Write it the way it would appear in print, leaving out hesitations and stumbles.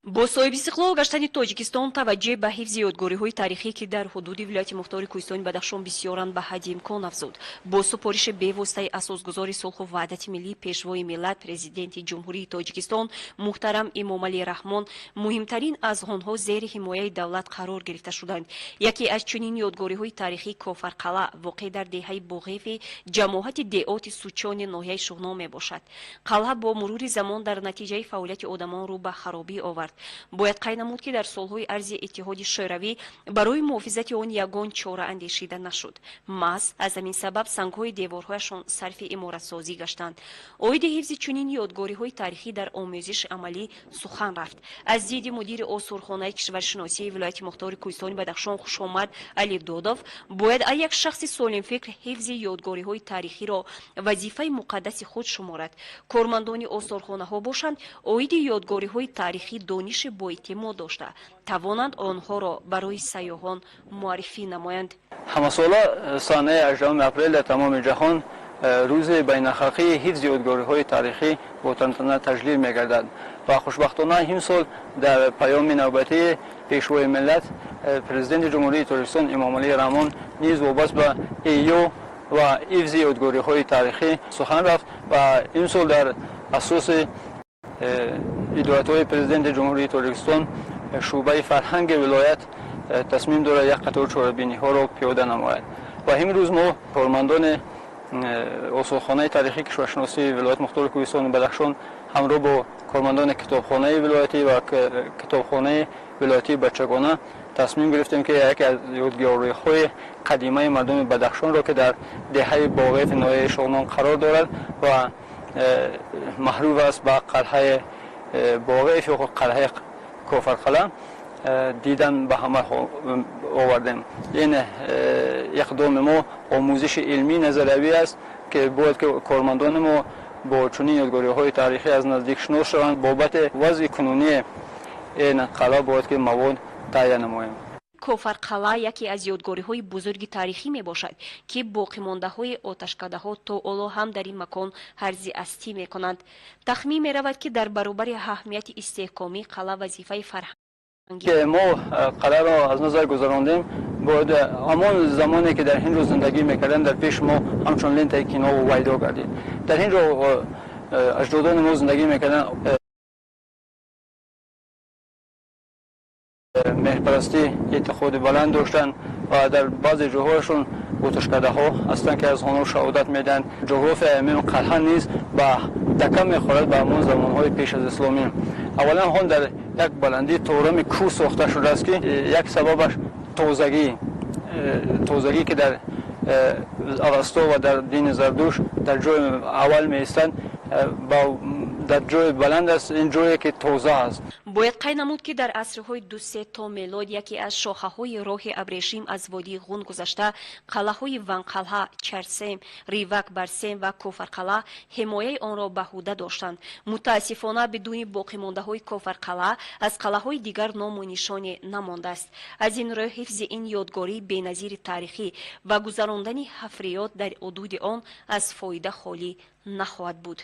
Бо соҳибистиқлол гаштани Тоҷикистон таваҷҷӯҳ ба ҳифзи ёдгориҳои таърихӣ, ки дар ҳудуди вилояти мухтори Кӯҳистони Бадахшон бисёранд, ба ҳадди имкон афзуд. Бо супориши бевоситаи асосгузори сулҳу ваҳдати миллӣ, Пешвои миллат, Президенти Ҷумҳурии Тоҷикистон муҳтарам Эмомалӣ Раҳмон, муҳимтарин аз онҳо зери ҳимояи давлат қарор гирифта шуданд. Яке аз чунин ёдгориҳои таърихӣ Кофарқалъа, воқеъ дар деҳаи Боғефи ҷамоати деоти Сучони ноҳияи Шуғнон мебошад. Қалъа бо мурури замон дар натиҷаи фаъолияти одамон рӯ ба харобӣ овард. Бояд қайд намуд, ки дар солҳои арзи Иттиҳоди Шӯравӣ барои муҳофизати он ягон чора андешида нашуд. Маҳз аз ҳамин сабаб сангҳои деворҳояшон сарфи иморатсозӣ гаштанд. Оиди ҳифзи чунин ёдгориҳои таърихӣ дар омӯзиши амалӣ сухан рафт. Аз диди мудири осорхонаи кишваршиносии вилояти мухтори Кӯҳистони Бадахшон Хушомад Алидодов, бояд як шахси солимфикр ҳифзи ёдгориҳои таърихиро вазифаи муқаддаси худ шуморад. Кормандони осорхонаҳо бошанд, оиди ёдгориҳои таърихӣ дониши боэътимод дошта тавонанд онҳоро барои сайёҳон муаррифӣ намоянд. Ҳамасола санаи 18 апрел дар тамоми ҷаҳон рӯзи байналхалқии ҳифзи ёдгориҳои таърихӣ бо тантана таҷлил мегардад ва хушбахтона имсол дар паёми навбатии Пешвои миллат, Президенти Ҷумҳурии Тоҷикистон Эмомалӣ Раҳмон низ вобаст ба эҳё ва ҳифзи ёдгориҳои таърихӣ сухан рафт ва имсол дар асоси ҳидоятҳои Президенти Ҷумҳурии Тоҷикистон шӯъбаи фарҳанги вилоят тасмим дорад як қатор чорабиниҳоро пиёда намояд ва имрӯз мо, кормандони осорхонаи таърихии кишваршиносии вилояти мухтори Кӯҳистони Бадахшон, ҳамроҳ бо кормандони китобхонаи вилоятӣ ва китобхонаи вилоятии бачагона, тасмим гирифтем, ки яке аз ёдгориҳои қадимаи мардуми Бадахшонро, ки дар деҳаи Боғефи ноҳияи Шуғнон қарор дорад ва маъруф аст ба қалъаи Боғеф ё қалъаи Кофарқалъа, дидан ба ҳама овардем. Ин иқдоми мо омӯзиши илмӣ назариявӣ аст, ки бояд ки кормандони мо бо чунин ёдгориҳои таърихӣ аз наздик шинос шаванд. Бобати вазъи кунунии ин қалъа бояд ки мавод таҳия намоем. Кофарқалъа яке аз ёдгориҳои бузурги таърихӣ мебошад, ки боқимондаҳои оташкадаҳо то ҳоло ҳам дар ин макон ҳарзи астӣ мекунанд. Тахмин меравад, ки дар баробари аҳамияти истеҳкомӣ қалъа вазифаи фарҳангӣ Ки мо қалъаро аз назар гузарондем, бояд ҳамон замоне ки дар ин ҷо зиндагӣ мекардем, дар пеши мо ҳамчун лентаи кино вайдо гардид. Дар ин ҷо аҷдодони мо зиндагӣ мекарданд, меҳрпарастӣ, эътиқоди баланд доштанд ва дар баъзе ҷоҳояшон оташкадаҳо ҳастанд, ки аз онҳо шаҳодат медиҳанд. Ҷуғрофияи ҳамин қалъа низ ба дака мехӯрад ба ҳамон замонҳои пеш аз исломӣ. Аввалан, он дар як баландии торами кӯҳ сохта шудааст, ки як сабабаш тозагӣ, ки дар Авасто ва дар дини Зардуш дар ҷои аввал меистад, дар ҷои баланд аст, ин ҷое ки тоза аст. Бояд қайд намуд, ки дар асрҳои 2-3 то мелод яке аз шохаҳои роҳи абрешим аз водии Ғун гузашта, қалъаҳои Ванқалъа, Чарсем, Ривак, Барсем ва Кофарқалъа ҳимояи онро ба ҳуда доштанд. Мутаассифона, бидуни боқимондаҳои Кофарқалъа аз қалъаҳои дигар ному нишоне намондааст. Аз ин рӯ ҳифзи ин ёдгории беназири таърихӣ ва гузарондани ҳафриёт дар ҳудуди он аз фоида холӣ нахоҳад буд.